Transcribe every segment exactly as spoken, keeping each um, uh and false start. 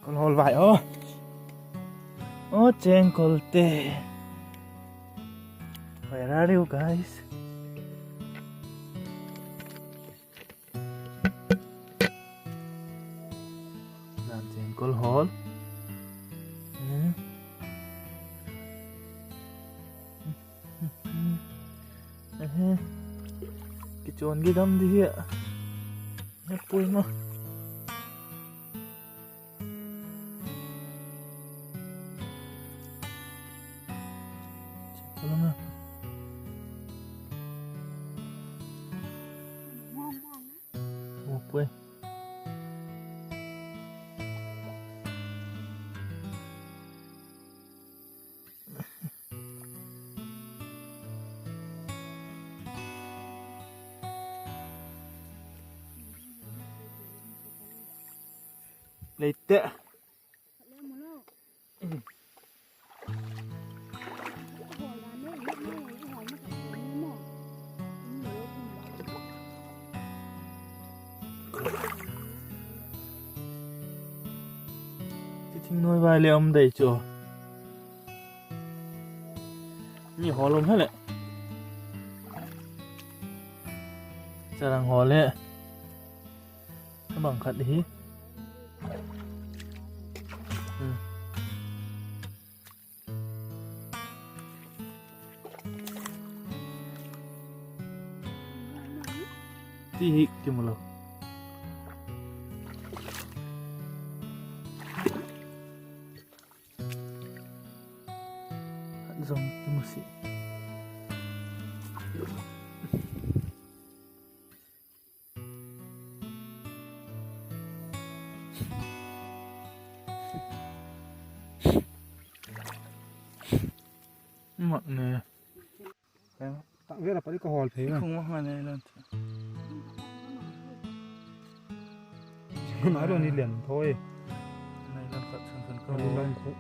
Kol hawl vai aw. Aw, chengkolte. Where are you guys? Dan chengkol hawl. Hmm. Ehe. Kichon gidam di hi a. He pui ma. Leite. Ti thing nuai vai le um dei chu. Ni hawl um he le. Charang hawl le. A bang khat hi. Hmm. Ti hi kimu lo. Zong kimu si. Mak ne. Tak vela pali ka hawl thei na. Khung ma ma ne lan. Nai lo ni lian thoi. Nai lo khat san san ka. Nai lo khu.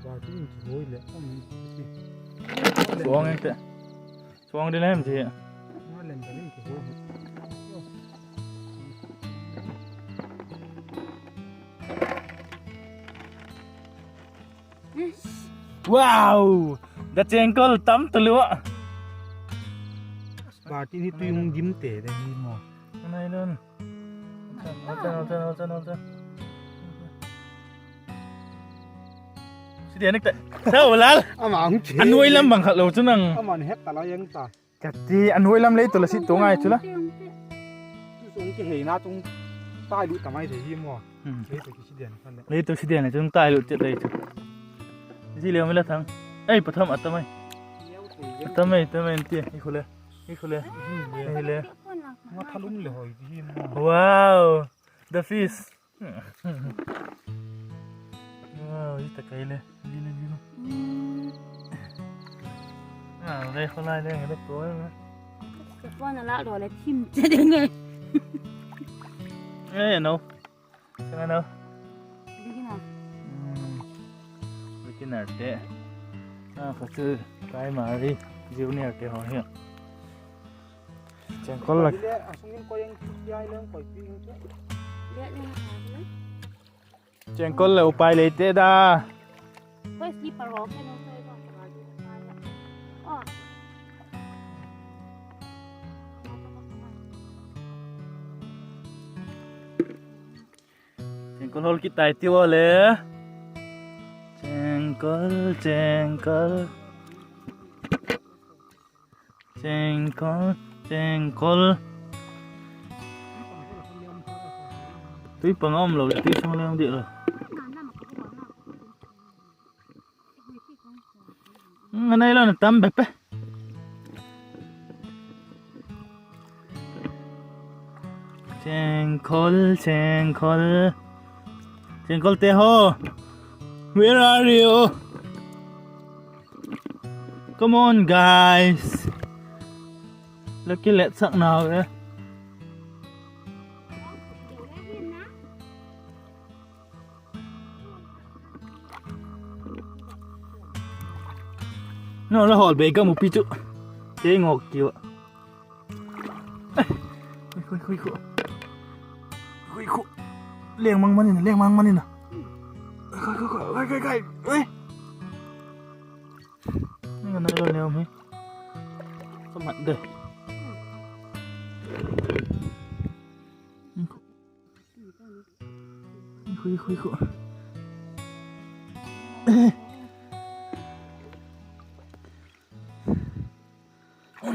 Ba ti in ki hoi le. Suang eng te. Suang di lem ti. Ma lem ta lim ki hoi. Wow! Da chengkol tam ta lua. Ba ti ni tui um gim te de hi mo. Nai lon. Hol chan, hol chan, hol chan, hol chan. Si dia nik te. Sao lal. Ama hung che. A nuai lam bang khat lo chu nang. Ama ni het ta la yang ta. Ka ti a nuai lam lei tu la si tu ngai chu la. Tu sung ki hei na tung tai lu ta mai thei hi mo. Hmm. Lei tu ki si dia na khan le. Lei tu si dia na tung tai lu chet lei chu. Ji leo mi la thang. Ei, patham a ta mai. A ta mai, ta mai ti. I khu le. I khu le. Ei le. Ma thalum le hoi ti hi mo. Wow. The fish. Wow, i ta kai le. Ni le ni le. Ah, le kholai le, le to le. Ka pon a la do le thim che ding e. Eh, no. Ka no. Beginner. Hmm. Beginner te. Ah, ka chu primary, junior te ho hi. Chengkol la. Chengkol la upai lei te da. Chengkol hol kit tai ti ua le. Chengkol, chengkol. Chengkol, chengkol. Tui pang a um lo le, tui sung le um di lo. Nga nai lo na tam bep e. Chengkol, chengkol. Chengkol te ho. Where are you? Come on, guys. Lucky let sak nau e. No, la hol be ka mu pi chu. Te ngok kiu. Hui, hui, hui, hui. Hui, hui. Leng mang man in, leng mang man in a. Kai, kai, kai, kai, kai, kai. Ui. Ni ka nai lo leu mi. Ka mat de. Khui, khui, khui.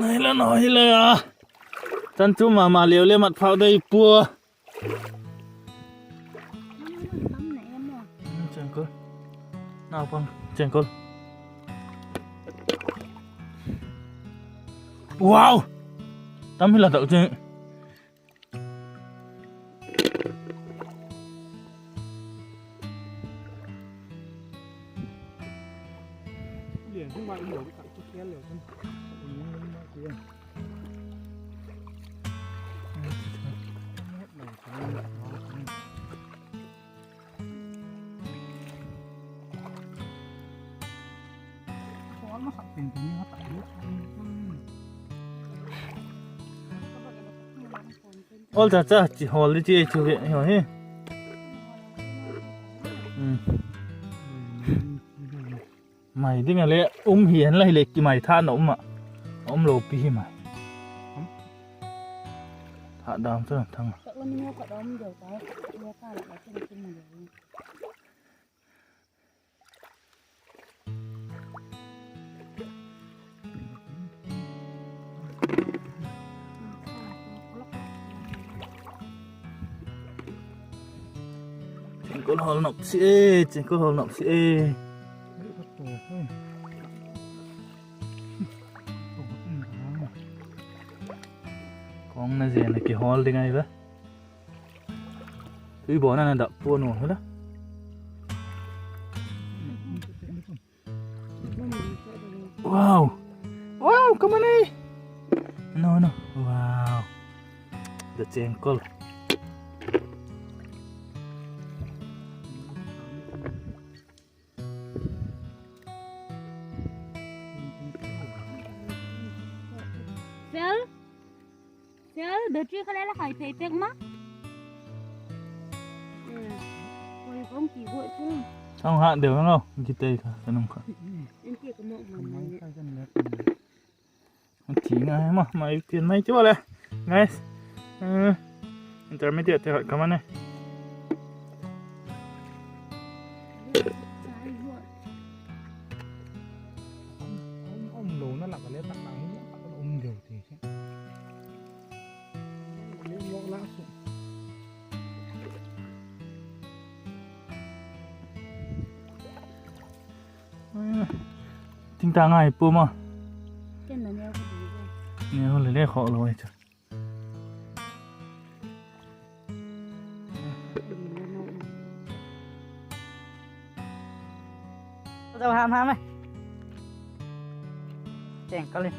Nai la, nai la a. Chan chu ma ma leu le mat phau dei pua. Chengkol. Naupang, chengkol. Wow! Tam hi la tak cheng. Ol cha cha chi hol di chi chu ve hi. Mai ding a le um hi, en la hile kimai tha na um a, um lo pi hi mai. Tha dam chu thang. Chengkol hol nop si e, chengkol hol nop si e. Kong na zen a kihol ding ahi ve. Tui bawn a na dak pua nuam hi la. Wow. Wow, come on, eh. No, no. Wow. The chengkol. Sel, sel, battery kha le la khai phei pek ma. Koi kong ki go chu. Thang ha deu lo, ki tei kha, ka nung kha. In ki ka mo ma. Thi ngai ma, mai pian mai ti ba le. Guys. Eh, intermediate te khat ka man e. Om, om lo na lak a le tak tak ni tak a um deu ti si. Lok lak su. Ting ta ngai pu ma. Ken na neu ka di. Neu le le kho lo ai chu. Zo ham ham e. Cheng ka le.